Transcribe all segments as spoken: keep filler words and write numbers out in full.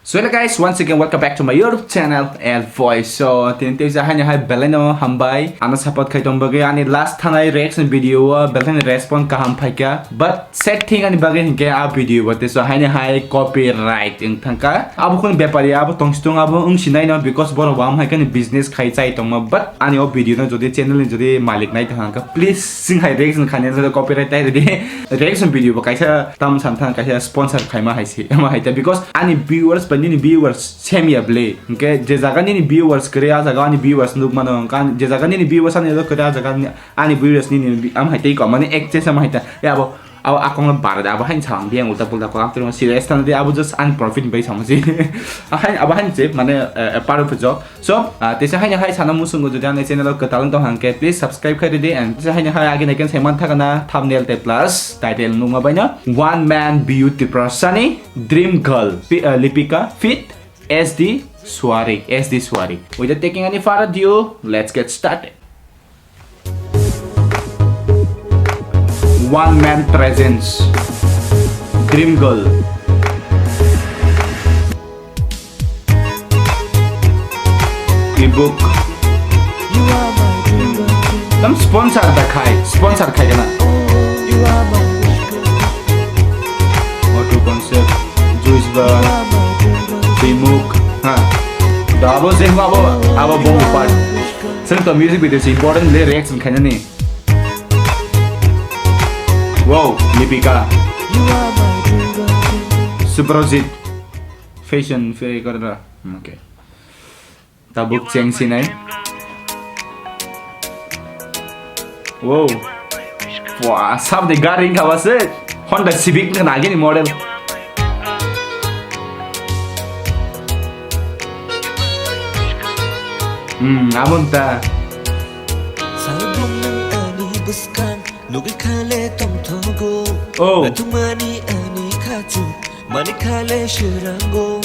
So hello guys, once again welcome back to my YouTube channel, L Voice. So tini tei sa haino hai belai no hambai, ano support khai tong bagwi ani last thanai reaction video o belai ni response kaham phaikha. But sad thing ani bagwi hinkhe a video bo tei so haino hai copyright wng thangkha. Abo khun bepari abo tong situng abo wng sinai no, because borok bo am hai khe ni business khai chai tongma, but ani o video no jodi channel ni jodi malik nai tong hangkha, please sing hai reaction khainai jodi copyright tai rwdi. Reaction video bo kaisa tam san thang kaisa sponsor khaima hai se, ama hai ta, because ani viewers ba nini viewers same ya ble. Hinkhe je jaga nini viewers kwrwi, a jaga ani viewers nuk mano, hinkhe ani, je jaga nini viewers ani jaga kwrwi, a jaga ani, ani viewers nini bi-, am hai tei kok, mane exchange am hai ta. Ya abo, abo akong no bar da, abo hain salang biang ulta pulta kok, am tong serious tan de, abo just ani profit bai sama si. Ahain, abo hain se, mane, eh, eh, part of a job. So, ah, teisa haino hai sana musungo jodi ani channel o kwtal wng tong hangkhe, please subscribe khai rwdi, and teisa haino hai agi naiken saiman thakana thumbnail tei plus title nukma baino. One man beauty Tiprasani, dream girl, Pi-, ah, Lipika, fit, S D Suari, S D Suari. Without taking any further ado, let's get started. One man presence, dream girl. Ebook. Tam sponsor da khai, sponsor khai kana. Auto concept, juice bar, bimuk, ha. Da abo je abo, abo bong part. Sen to music video si important le reaction khaina ni. Wow, Lipika. Subrajit. Fashion, fe-, kara. Okay. Tabuk cheng sinai. Wow. Wah, sab de gari wngkha ba se. Honda Civic wngkha na agini model. Hmm, abo wngkha. Salbung nang ani bwskang, nugwi khale tongthogo. Oh. Nathumani ani khachu, mani khale swirango.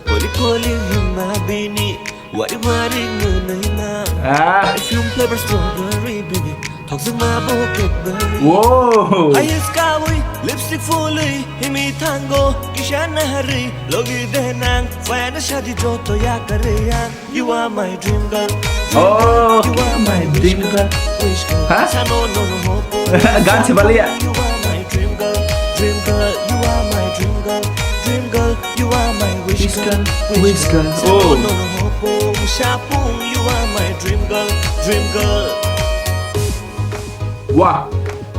Koli koli hima bini, wari wari ngunui ma. Ah. Perfume flavor strawberry bini, thokjak ma bo Cadbury. Whoa. Highest kawi, lipstick fully, himi thango, kisha nahari, logi denang, fana shadi joto ya kare ya. You are my dream girl. Oh, you are my dream girl. Wish girl. Huh? Sano no no hopo. Gan se baliya. You are my dream girl. Dream girl, you are my dream girl. Dream girl, you are my wish girl. Wish girl. Oh. Sano no no hopo. Shapung, you are my dream girl. Dream girl. Wow,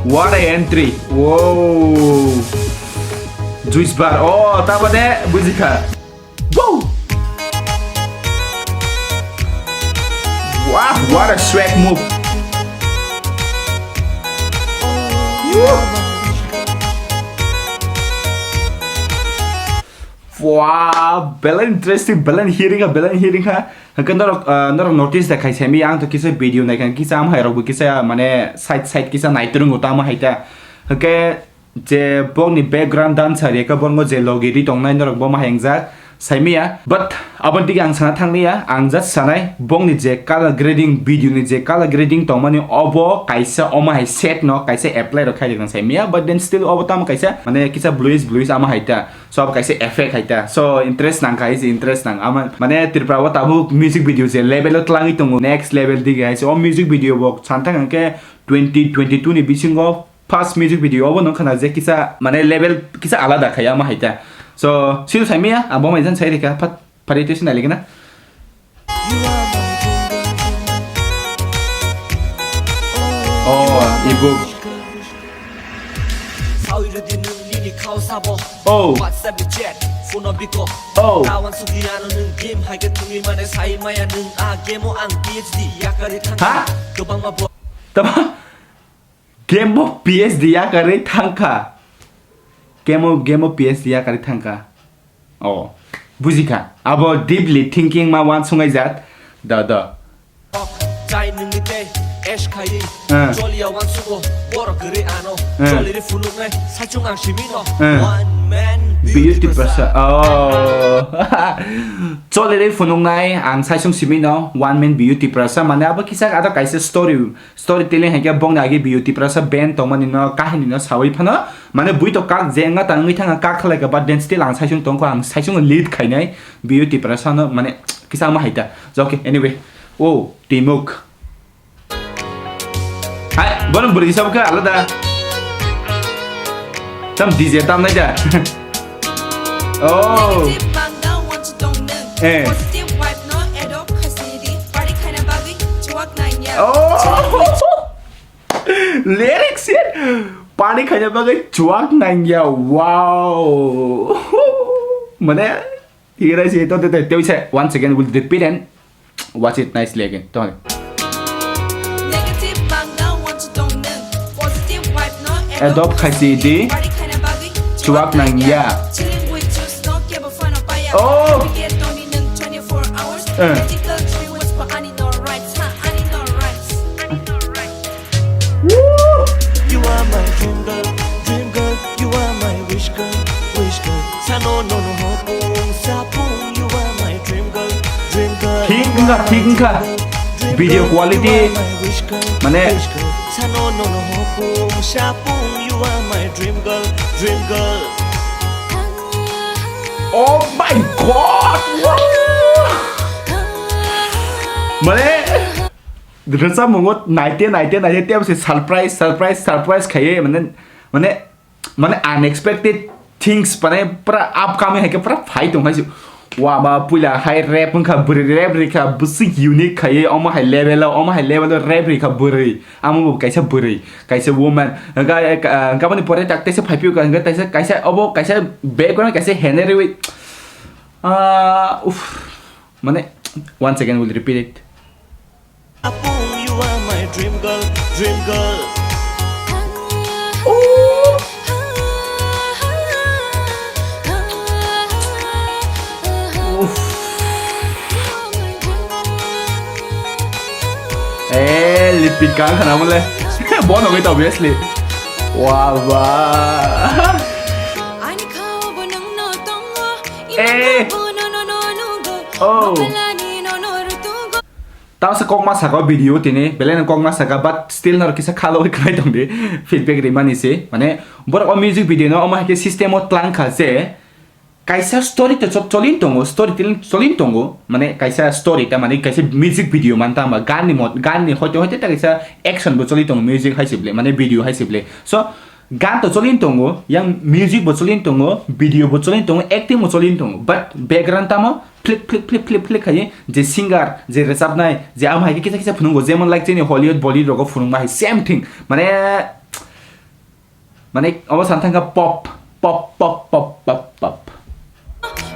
what a entry. Wow. Juice bar. Oh, tabane bujikha. Wow! Wow, what a swag move! Woo! Wow, belai interesting, belai hearing ha, belai hearing ha. Hake norok, ah, norok notice da khai semi, ang to kisa video nai kha, kisa am hai rok bo kisa mane side side kisa nai turung tamo hai ta. Hake Je bokni background dancer ya, khe borokno je logi ri tongnai norok bo ma hai wngjak, saimaya. But aboni dige ang sana thanglia, ang just sanai, bokni je color grading, video ni je color grading tongmani, obo kaisa omo hai set no kaisa apply rok khai rikna saimaya, but then still obo tamo kaisa, mane, kisa bluish bluish ama hai ta, so obo kaisa effect hai ta, so interest nang kha, hai se interest nang ama, mane, Tripura o tabuk music video je level o twlangwi tongo, next level dige hai se, o music video bo santhang hwnkhe twenty twenty-two ni bisingo, first music video obo nung khana je kisa mane level kisa alada khai ama hai ta. So, sil saimaya, abo mai jan sai rikha, phat, phat itu sinai ligana. Oh, ibu. Oh. Oh. Ha? Tama? Game o P S D yakarwi thangkha. Game o, game o P S D yakarwi thangkha. Oh, bujikha. Abo deeply thinking ma wansuknai jat. Da, da. Chai nungni tei ash khai. Eh. Choliya wansugo borok kwrwi ano. Eh. Choliri phunuknai saichung ang simino. Eh. One man beauty prasa. Oh. Choliri phunuknai ang saichung simino. One man beauty prasa. Mane abo kisa ado kaisa story. Storytelling hai khe bongni agi Biyu Tiprasa band tongmani no kahini no sawi phano Mane bui to kak je wngya ta wngwi thangkha, kak khlai kha, but then still ang saisung tongkha, ang saisung lead khainai, biyo Tiprasa no mane kisa ma haita. Okay, anyway. Oh, Timuk. Hai, bono bwrwi sabo khe alada. Tam D J tam nai da. Oh. Eh. Oh. Lyrics ya. Pani khaina bagwi chuak nangya. Wow. Mane, hirai si to te te te once again we'll repeat and watch it nicely again. To. Adopt khai si di. Chuak nangya. Oh. Eh. Woo! You are my dream girl, dream girl, you are my wish girl, wish girl. Sano no no hopung sapung, you are my dream girl, dream girl. Thik wngkha, thik wngkha. Video quality, mane. Sano no no hopung sapung, you are my dream girl, dream girl. Oh my God! Wow! Mane, rwchapmungo naite, naite, naite, tei se surprise, surprise, surprise khaiwi, mane, mane, mane unexpected things, mane, pura upcoming hai khe pura phai tong hai se. Wa ba puila hai rap wngkha, bwrwi rap rikha, bwswk unique khaiwi, omo hai level o, omo hai level o rap rikha bwrwi. Amo bo kaisa bwrwi, kaisa woman. Hwnkha, eh, ka-, ah, hwnkha boni pore tak teisa phai phiyokha, hwnkha teisa kaisa obo kaisa background kaisa henerewi. Ah, uff. Mane, once again we'll repeat it. Apung, you are my dream girl, dream girl. Uff. Eh, lipit kang khana mole. Bono gwi obviously. Wa ba. Eh. Oh. Tamo se kokma saka o video tini, belai no kokma saka, but still norok kisa khaloi khlai tong di, feedback rimani se. Mane, borok o music video no omo hai khe system o tlang kha je, kaisa story to chol-, cholin tongo, story telling cholin tongo, mane kaisa story ta mane kaisa music video man ta ma gan ni mot-, gan ni hoite hoite ta kaisa action bo cholin tongo, music hai se ble, mane video hai se ble. So, gan to cholin tongo, yang music bo cholin tongo, video bo cholin tongo, acting bo cholin tongo, but background tamo phlik, phlik, phlik, phlik, phlik khai je singer, je rwchapnai, je amo hai khe kisa, kisa phunukgo, jemon like chini Hollywood, Bollywood rogo phunukma hai same thing. Mane, mane obo san thangkha pop, pop, pop.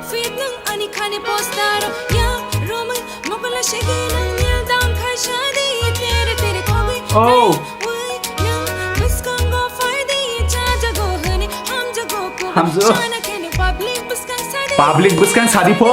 Fit nung ani khani poster ya romoi mokol shege nang kneel down khai shadi tere tere kogi. Oh. Wai nung biskang go fai di cha jago hani ham jago ko. Ham jago. Chana kene public biskang sadi. Public biskang sadi po.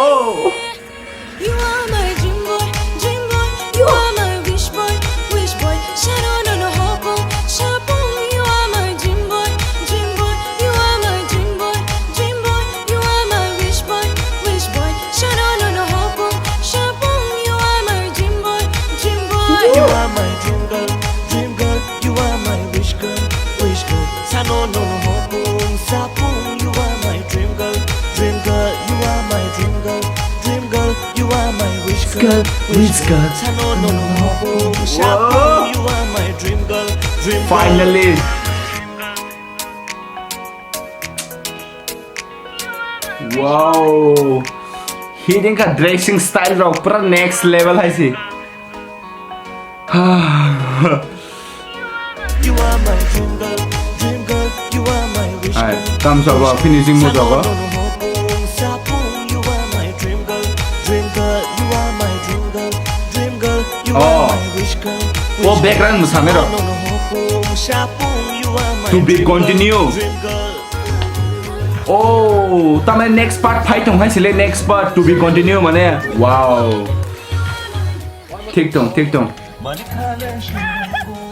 You are my dream boy, dream boy. You are my wish boy, wish boy. Shano no no hopung, shapung. You are my dream boy, dream boy. You are my dream boy, dream boy. You are my wish boy, wish boy. Shano no no hopung, shapung. You are my dream boy, dream boy. You are my dream girl, dream girl. You are my wish girl, wish girl. Sano no no hopung, sapung. You are my dream girl, dream girl. You are my dream girl, dream girl. You are my wish girl, wish girl. Sano no no hopung, sapung. You are my dream girl, dream girl. Finally. Wow. Hiding ka dressing style rok pura next level hai si. You are my dream girl, dream girl. You are my wish girl. Ai, tam sabo finishing mo dogo. You are my dream girl, dream girl. You are my dream girl, dream girl. You are my wish girl. Oh, background mo same ro. To be continue. Oh, tamane next part phai tong hai sile, next part to be continue mane. Wow. Thik tong, thik tong.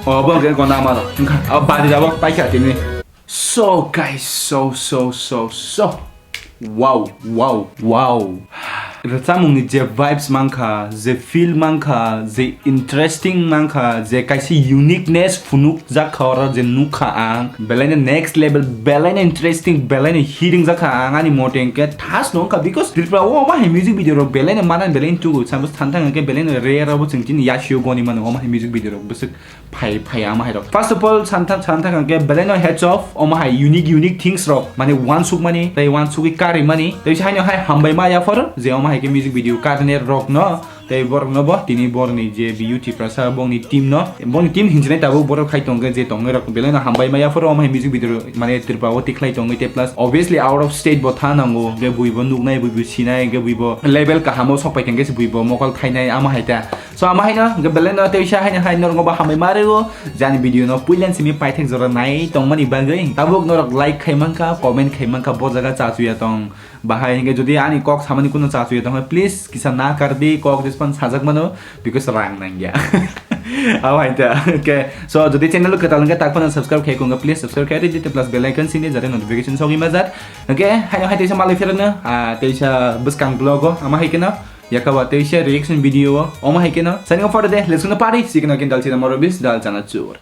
Oh, bo ke gona amaro. Engkha, oh, bari jabo pai kha tini. So guys, so, so, so, so. Wow, wow, wow. Rwchapmungni je vibes mankha, je feel mankha, je interesting mankha, je kaisa uniqueness phunukjak kha oro, je nukha ang, belaino next level, belaino interesting, belaino hit wngjakha ang ani mote hwnkhe thas no wngkha, because Tripura o omo hai music video rok belaino manani belaino tugo, samo santhang hwnkhe belaino rare abo chwng chini yasio goni mano omo hai music video rok bwswk phai phai ama hai rok. First of all, santhang santhang hwnkhe belaino heads off omo hai unique unique things rok, mane wansuk mani, tei wansugwi karwi mani, tei haino hai hambai ma yaphoro je omo hai khe music video karne rok no, tei borok no bo tini borni je B U Tiprasa bongni team no, bongni team hinjinai tabuk borok khai tongkhe je tongwi rok belaino hambai ma yaphoro omo hai music video mane Tripura o tikhlai tongwi tei plus obviously out of state bo tha nango, hwnkhe buibo nuknai, buibo sinai, hwnkhe buibo level kahamo sokpai thangkhe se buibo mokol khainai ama hai ta. So ama haino hwnkhe belaino teisa haino hai norok bo hambai ma rwo. Jani video no puilan simi paithak jora nai tongmani bagwi tabuk norok like khai mankha, comment khai mankha, bo jaga chachuya tong. Bahai hwnkhe jodi ani kok samani kuno chachuya tongkha, please kisa na kardi, kok jespan sajak mano, because rang nangya. Abo hai ta. Okay, so jodi channel kwtal hwnkhe tak phano subscribe khai kongkha, please subscribe khai ridi, plus bell icon sindi jate notification sogwi majak. Okay, haino hai teisa malai phirano, ah, teisa bwskang vlog o ama hai keno. Yakaba teisa reaction video o omo hai keno. Signing off for the day. Let's go party. See you again, dal chida moro bis dal chana chur.